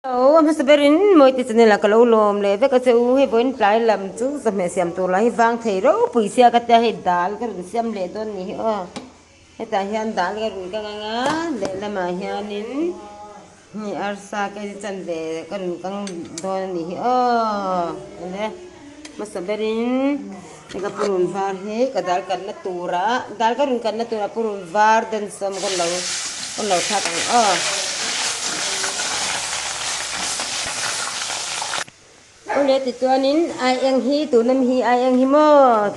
Aw a hmasa berin Mawite channel ah ka lo lawm leh vek a che u, hei vawiin tlai lam chu chawhmeh siam tur lah hi vang thei ropui sia ka tia hei dal ka rawn siam leh dawn ni hi aw, hetah hian dal ka rawn kang ang a lehlamah hianin hei arsa ka chan ve ka rawn kang dawn a ni hi aw awle hmasa berin hei ka purun var hi ka dal kanna turah dal ka rawn kanna turah purun var densawm ka lo. Kan lo thlak ang aw. Awle tichuanin ai eng hi tuna mi hi ai eng hi maw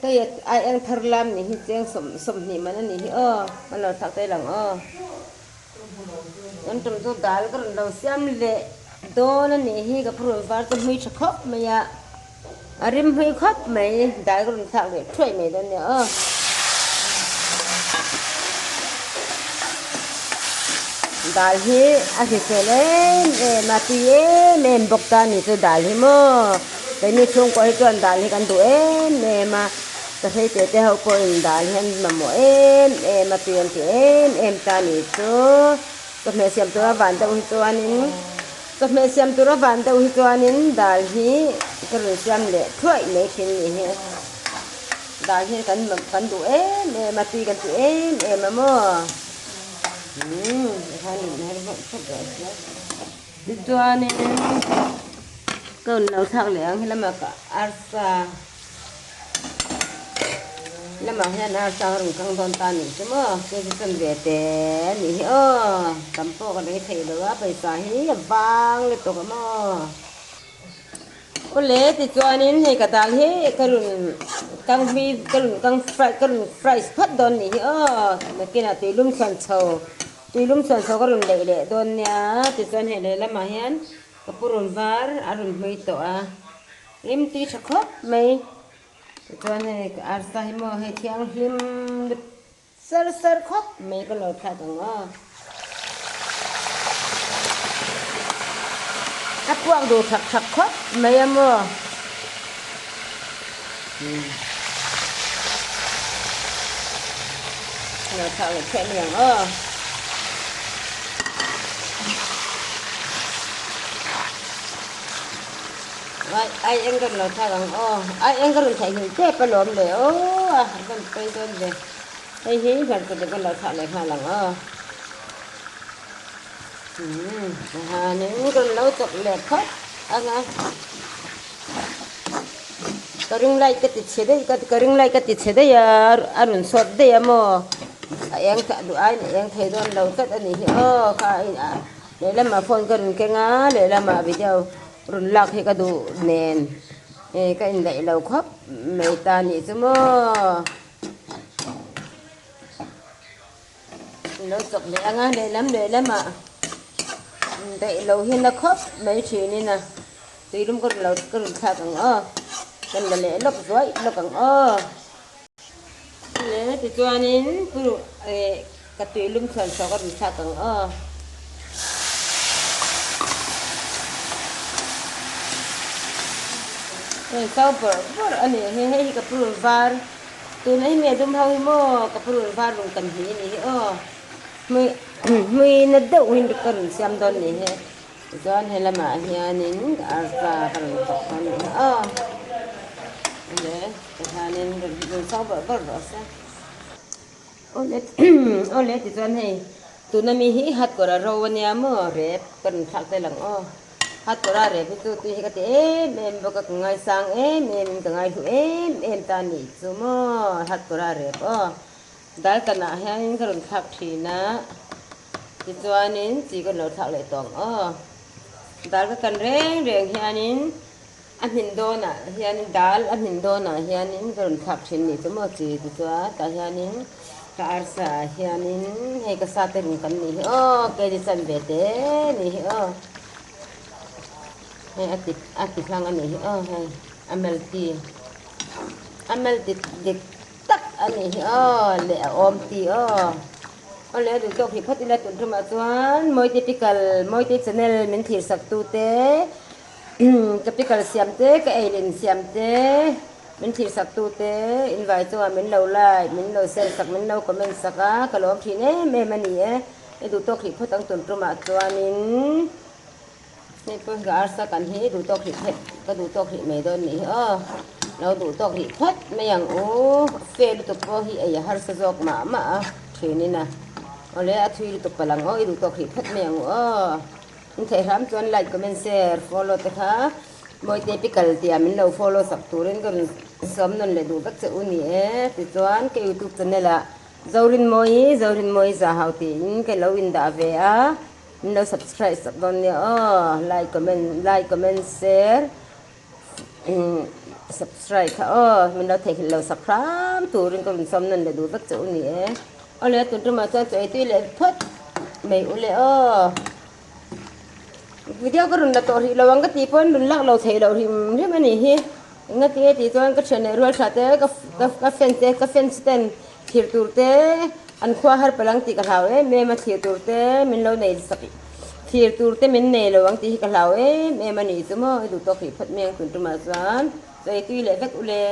hei ai eng thar lam nih hi cheng sawm sawmhnih man a nih hi aw kan lo thlak tel ang aw. Kan tum chu dal ka rawn lo siam leh dawn a nih hi ka phurun var chu hmui tha khawp mai a. A rim hmui khawp mai, dai ka rawn thlak leh thuai mai dawn nia aw. Dal hi a hrisel em em a, tui em em bawk ta a ni chu dal hi maw. Keini chhungkua hi chuan dal hi kan duh em em a, ka hrei te te ho pawhin dal hi an mamawh em em a, tui an ti em em ta a ni chu. Chawhmeh siam tura van deuh hi chuanin. Chawhmeh siam tur avan deuh hi chuanin dal hi ka rawn siam leh thuaih mai thin ni hi. Dal hi kan kan duh em em a, tui kan ti em em a maw. Umm tikhan rawn her vawk phawt rawh se. Tichuanin ka rawn lo thlak leh ang helamah ka arsa. Lamah hian arsa ka rawn kang dawn ta a nih chu maw kg chuan ve te a nih hi aw tam pawh ka lei thei lo a pawisa hi a vang lutuk a maw awle tichuanin hei ka dal hi ka rawn kang hlui ka rawn kang fry ka rawn fry phawt dawn a nih hi aw nakinah tuilum chhuan chho tuilum chhuan chho ka rawn leih leh dawn nia tichuan hei lehlamah hian ka purun var a rawn hmui tawh a. Rim tui tha khawp mai. Tichuan hei arsa hi maw hei thianghlim sar sar khawp mai ka lo thlak ang aw. A puak duh thak thak khawp mai a maw. Lo thlak leh chhiah mai ang aw. Ai eng ka rawn lo thlak ang aw. Ai eng ka rawn theih nghilh tep alawm le aw a rawn pawi dawn ve. Hei hi hmarcha te ka lo thlak leh nghal ang aw. Umm tihianin ka rawn lo chawk leh phawt ang a. Ka ring light ka ti chhe daih ka ring light ka ti chhe daih a a rawn sawt daih a maw. A eng duh aiin a eng thei dawn lo tlat a nih hi aw kha a. Lehlamah phone ka rawn keng a, lehlamah video rawn lak hi ka duh nen eh ka indaih lo khawp mai ta nih chu maw. Lo chawk leh ang a, lehlam lehlamah indaih lo hi na khawp mai thinin a, tuilum ka rawn lo ka rawn thlak ang aw, ka la leh lawk zuaih lawk ang aw. Le tichuanin eh ka tuilum chhuan chhuak a rawn thlak ang aw. Hei kau bawrh bawrh a ni hi hei hi ka purun var tuna hi mi a dum ho hi maw ka purun var rung kan hnih a ni hi aw hmui hmui na deuh hi ka rawn siam dawn ni hi tichuan helamah hianin ka arsa ka rawn chawk dawn ni hi aw le. Tihianin rawn rawn sang bawrh bawrh rawh se. Awle awle tichuan hei tuna mi hi hat kawr a ro ania maw rep ka rawn thlak tel ang aw. Hat kawr a rep hi chu tui hi ka ti em em bawk a ka ngaisang em em in ka ngaihlu em em ta nih chu maw hat kawr a rep aw. Dal kanah hianin ka rawn thlak thin a tichuanin chi ka rawn lo thlak leh tawh ang aw. Dal ka kan reng reng hianin. A hmin dawnah hianin dal a hmin dawnah hianin ka rawn thlak thin nih chu maw chi ti chuan tah hianin ka arsa ah hianin hei ka sa te rung kan nih hi aw kg chanve te nih hi aw hei a ti a ti hlang a nih hi aw hei a melti a melti dik tak a nih hi aw leh a awm ti aw aw le a duh tawk hi phawt ila tun tumah chuan mawite pickle mawite channel min thlir sak tu te. Ka pickle siam te, ka eilin siam te, min thlir sak tu te, in vai chungah min lo like, min lo share sak, min lo comment sak a, ka lawm thin em em a ni e. I duh tawk hlih phawt ang tun tumah chuanin. pawh hi ka arsa kan hi duh tawk hrih phet ka duh tawk hrih mai dawn nih hi aw. Lo duh tawk hrih phat mai ang u. Fe lutuk pawh hi ei a harsa zawk mah mah a thinin a. Awle a thui lutuk palh ang aw i duh tawk hrih phat mai ang u aw. In theih hram chuan like comment share follow te kha Mawite Pickle tia min lo follow sak turin ka rawn sawm nawn leh duh vek che u ni e. Tichuan ka youtube channel ah Zorinmawi Zorinmawi Zahau tiin ka lo indah ve a. Min lo subscribe sak dawn nia aw. Like comment like comment share subscribe kha aw. Min lo theihnghilh lo sak hram turin ka rawn sawm nawn leh duh vek che u ni e. Awle tun tumah chuan chaw ei tui leh phawt mai u le aw. Video ka rawn la tawh rih lo ang ka tih pawn rawn lak lo theih loh hrim hrim a nih hi. Enga ti e tih chuan ka thian leh rual tha te ka ka fans te ka fans ten thlir tur te an khua har palh ang tih ka hlau em em a thlir tur te min lo nei sak thlir tur te min nei lo ang tih hi ka hlau em em a nih chu maw i duh tawk hrih phawt mai ang tun tumah chuan chaw ei tui leh vek u le.